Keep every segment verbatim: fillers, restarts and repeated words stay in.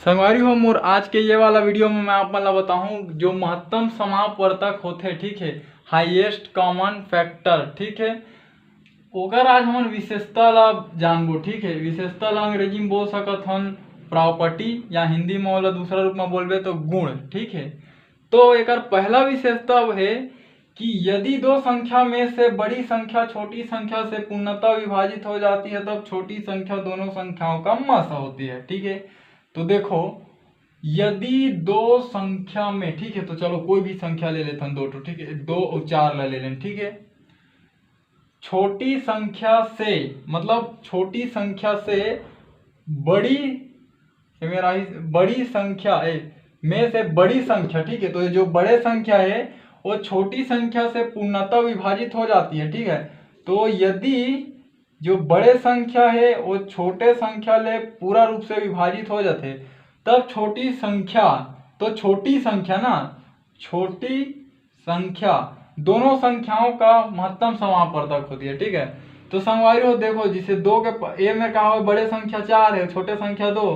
संगवारी हो, मोर आज के ये वाला वीडियो में मैं आप मन ला बताहूँ जो महत्तम समापवर्तक होथे, ठीक है, हाईएस्ट कॉमन फैक्टर, ठीक है, ओकर आज हमन विशेषता ला जानबो, ठीक है। विशेषता ला अंग्रेजी में बोल सकत हन प्रॉपर्टी, या हिंदी में ओला दूसरा रूप में बोलबे तो गुण, ठीक है। तो एकर पहला विशेषता अब है कि यदि दो संख्या में से बड़ी संख्या छोटी संख्या से पूर्णतः विभाजित हो जाती है, तब छोटी संख्या दोनों संख्याओं का म स होती है, ठीक है। तो देखो, यदि दो संख्या में, ठीक है, तो चलो कोई भी संख्या ले लेथन, दो ठो, ठीक है, दो और चार ला ले लेन, ठीक है। छोटी संख्या से, मतलब छोटी संख्या से बड़ी, ये मेरा ही बड़ी संख्या है, में से बड़ी संख्या, ठीक है, तो ये जो बड़े संख्या है वो छोटी संख्या से पूर्णतः विभाजित हो जाती है, ठीक है। तो यदि जो बड़े संख्या है वो छोटे संख्या ले पूरा रूप से विभाजित हो जाते, तब छोटी संख्या, तो छोटी संख्या ना, छोटी संख्या, दोनों संख्याओं का महत्तम समापवर्तक होती है, ठीक है। तो संगवारी हो, देखो, जिसे दो के प-, ए में का हो, बड़े संख्या चार है, छोटे संख्या दो,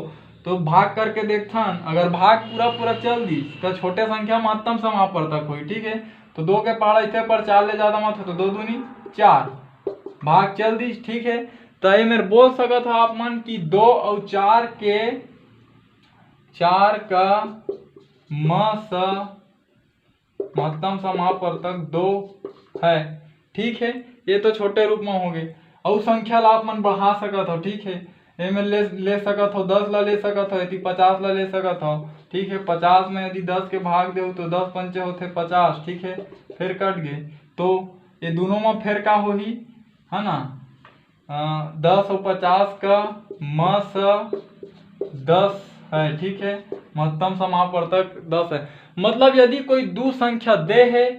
तो भाग करके देखथन, अगर भाग पूरा पूरा चल दी तो छोटे संख्या महत्तम समापवर्तक होई, ठीक है। तो दो के पहाड़ा इतने पर चार ले ज्यादा मत हो, तो दो दूनी चार, भाग चल दी, ठीक है। तो ये मेरे बोल सकत हो आप मन कि दो और चार के, चार का म स महत्तम समापवर्तक दो है, ठीक है। ये तो छोटे रूप में हो गए। अउ संख्या ला आप मन बढ़ा सकत हो, ठीक है। एमे ले, ले सकत हो, दस ला ले सकत हो, यदि पचास ला ले सकत हो, ठीक है। पचास में यदि दस के भाग देव तो दस पंचे होते पचास, ठीक है, फिर कट गए। तो ये दोनों में फिर का होही, है ना, अ, दस और पचास का म स दस है, ठीक है, महत्तम समापवर्तक दस है। मतलब यदि कोई दू संख्या दे है,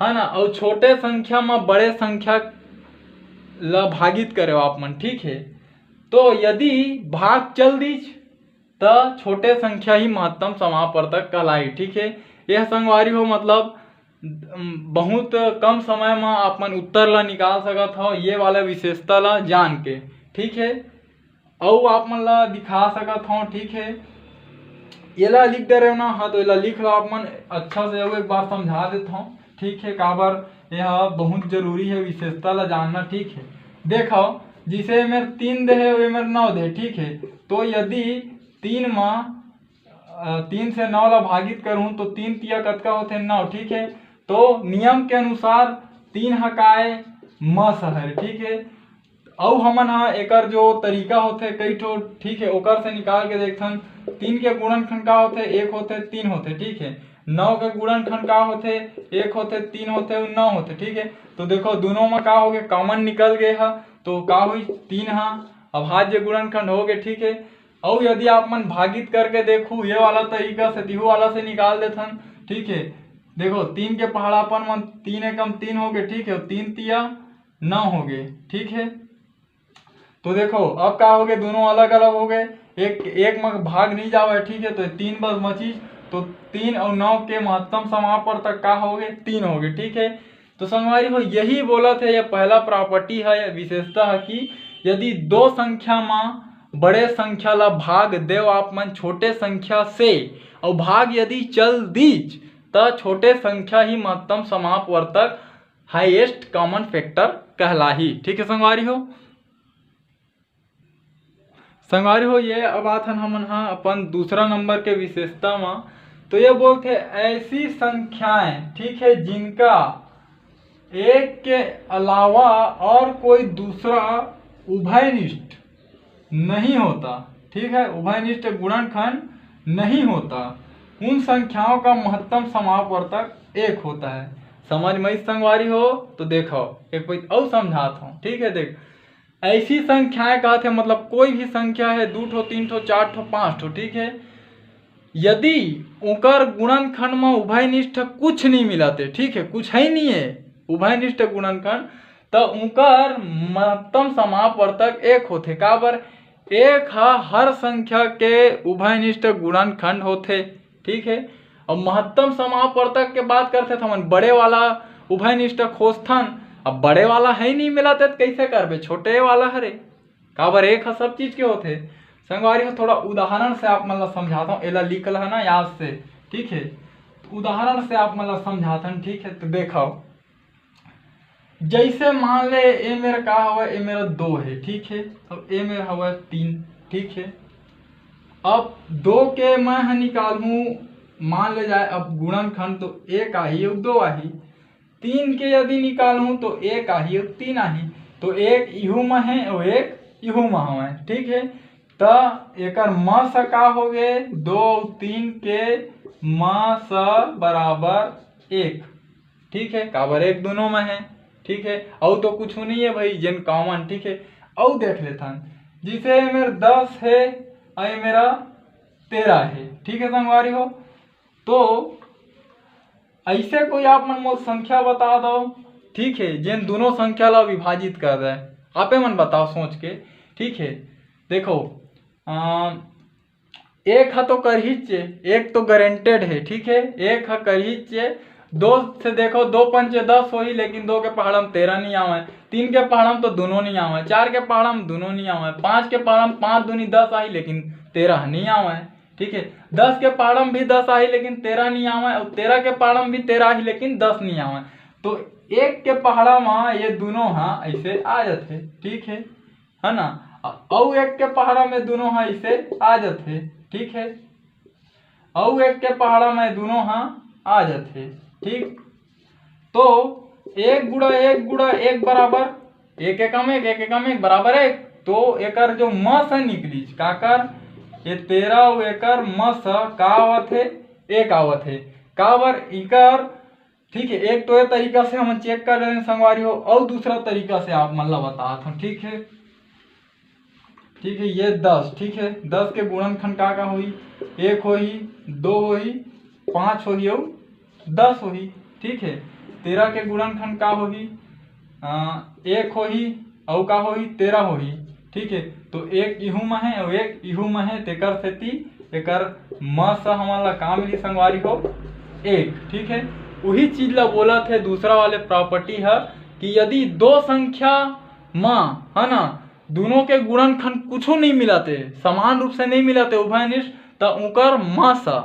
है ना, और छोटे संख्या में बड़े संख्या ला भागित करे आप मन, ठीक है, तो यदि भाग चल दीच त छोटे संख्या ही महत्तम समापवर्तक कहलाई, ठीक है। यह संगवारी हो, मतलब बहुत कम समय में आप मन उत्तर ला निकाल सकत हो ये वाला विशेषता ला जान के, ठीक है। अउ आप मन ला दिखा सकत हो, ठीक है, एला लिख दे रहे हो ना, हाँ, तो एला लिख लो आप मन। अच्छा से अउ एक बार समझा देत हो, ठीक है, काबर यह बहुत जरूरी है विशेषता ला जानना, ठीक है। देखो, जिसे एमेर तीन दे है, एमेर नौ दे, ठीक है, तो यदि तीन मा अ, तीन से नौ ला भागित करूँ तो तीन तिया कतका होथे? नौ, ठीक है। तो नियम के अनुसार तीन ह काय? म स हरे, ठीक है। अउ हमन ह एकर जो तरीका होथे कई ठो, ठीक है, ओकर से निकाल के देखथन। तीन के गुणनखंड का होथे? एक होथे, तीन होथे, ठीक है। नौ के गुणनखंड का होथे? एक होथे, तीन होथे, नौ होथे, ठीक है। तो देखो दोनों में का हो गए? कॉमन निकल गए ह, तो का हुई? तीन ह अभाज्य गुणनखंड हो गए, ठीक है। अउ यदि आप मन भागित करके देखू, ये वाला तरीका से, तिहू वाला से निकाल देथन, ठीक है। देखो, तीन के पहाड़ापन मन तीन एकम तीन हो गए, ठीक है, तीन तिया नौ हो गए, ठीक है। तो देखो, अब का हो गए, दोनों अलग अलग हो गए, एक एक में भाग नहीं जावे, ठीक है। तो तीन बस बची, तो तीन और नौ के महत्तम समापवर्तक का हो गए? तीन हो गए, ठीक है। तो संगवारी हो, यही बोलत है, यह पहला प्रॉपर्टी है, यह विशेषता है कि यदि दो संख्या मा बड़े संख्या ला भाग देव आप मन छोटे संख्या से, और भाग यदि चल दीच, त छोटे संख्या ही महत्तम समापवर्तक, हाईएस्ट कॉमन फैक्टर कहलाही, ठीक है संगवारी हो। संगवारी हो, ये अब आथन हमन ह अपन दूसरा नंबर के विशेषता म। तो ये बोलथे, ऐसी संख्याएं, ठीक है, जिनका एक के अलावा और कोई दूसरा उभयनिष्ठ नहीं होता, ठीक है, उभयनिष्ठ गुणनखंड नहीं होता, उन संख्याओं का महत्तम समापवर्तक एक होता है। समझ में इस संगवारी हो? तो देखो, एक बार अउ समझात हूँ, ठीक है। देख, ऐसी संख्याएं कहत हे, मतलब कोई भी संख्या है, दू ठो, तीन ठो, चार ठो, पाँच ठो, ठीक है। यदि उकर गुणनखंड में उभयनिष्ठ कुछ नहीं मिलत हे, ठीक है, कुछ है ही नहीं है उभयनिष्ठ गुणनखंड, तो उकर महत्तम समापवर्तक एक होथे। काबर? एक ह हर संख्या के उभयनिष्ठ गुणनखंड होथे, ठीक है। अब महत्तम समापवर्तक के बात करथे त हमन बड़े वाला उभयनिष्ठ खोजथन। अब बड़े वाला है नहीं मिलत हे त कैसे करबे? छोटे वाला हरे, काबर एक ह सब चीज के होथे। संगवारी हो, थोड़ा उदाहरण से आप मन ला समझाता हूँ, एला लिख लेना याद से, ठीक है। तो उदाहरण से आप मन ला समझाथन, ठीक है। तो देखो, जैसे मान ले ए मेर का हवय, ए मेर दो है, ठीक है, अब ए मेर हवय तीन, ठीक है। अब दो के मैं ह निकालहूँ, मान ले जाए अब गुणनखंड, तो एक आही अउ दो आही। तीन के यदि निकालहूँ तो एक आही अउ तीन आही, तो एक इहू म है अउ एक इहू म हवय, ठीक है। त एकर म स का हो गे, दो अउ तीन के म स बराबर एक, ठीक है, काबर एक दुनों म है, ठीक है। अउ तो कुछ नहीं है भाई, जेन कॉमन, ठीक है। अउ देख लेथन, जैसे ए मेर दस है, अउ ए मेरा तेरह है, ठीक है संगवारी हो। तो ऐसे कोई आप मन मोला संख्या बता दो, ठीक है, जेन दोनों संख्या ला विभाजित कर दे। आपे मन बताओ सोच के, ठीक है। देखो, अ, एक ह तो करहीच चे, एक तो गारंटेड है, ठीक है, एक ह करहीच चे। दो से देखो, दो पंचे दस होही, लेकिन दो के पहाड़ा म तेरह नहीं आवय। तीन के पहाड़ा म तो दोनों नहीं आवय, चार के पहाड़ा म दोनों नहीं आवय, पाँच के पहाड़ा म पाँच दूनी दस आही, लेकिन तेरह नहीं आवय, ठीक है। दस के पहाड़ा म भी दस आही, लेकिन तेरह नहीं आवय, अउ तेरह के पहाड़ा म भी तेरह आही, लेकिन दस नहीं आवय। तो एक के पहाड़ा म ये दोनों ह ऐसे आ जाथे, ठीक है, है ना। अउ एक के पहाड़ा म दोनों ह ऐसे आ जाथे, ठीक है। अउ एक के पहाड़ा म दोनों ह आ जाथे, ठीक। तो एक गुणा एक गुणा एक बराबर एक एकम एक, एक एकम एक बराबर एक। तो एकर जो म स निकलिस, काकर ये तेरह अउ एकर म स का आवत हे, एक आवत हे। काबर इकर, ठीक है, एक तो ये तरीका से हमन चेक कर लेन संगवारी हो, अउ दूसरा तरीका से आप मन ला बतात हूँ, ठीक है। ठीक है, ये दस, ठीक है, दस के गुणनखंड का का होही, एक होही, दो होही, पाँच होही अउ दस होही, ठीक है। तेरह के गुणनखंड का होही, अ, एक होही अउ का होही, तेरह होही, ठीक है। तो एक इहू म है अउ एक इहू म है, तेकर सेती एकर म स हमन ला का मिली संगवारी हो, एक, ठीक है। वही चीज ला बोलत हे दूसरा वाले प्रॉपर्टी ह कि यदि दो संख्या म, है ना, दोनों के गुणनखंड कुछो नहीं मिलत हे, समान रूप से नहीं मिलत हे उभयनिष्ठ, त उकर म स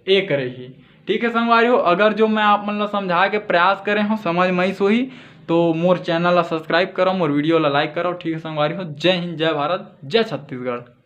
एक रही। ठीक है संगवारी हो, अगर जो मैं आप मन ला समझाए के प्रयास करे हूँ, समझ में आइस होही, तो मोर चैनल ला सब्सक्राइब करो, मोर वीडियो ला लाइक करो। ठीक है संगवारी हो, जय हिंद, जय भारत, जय छत्तीसगढ़।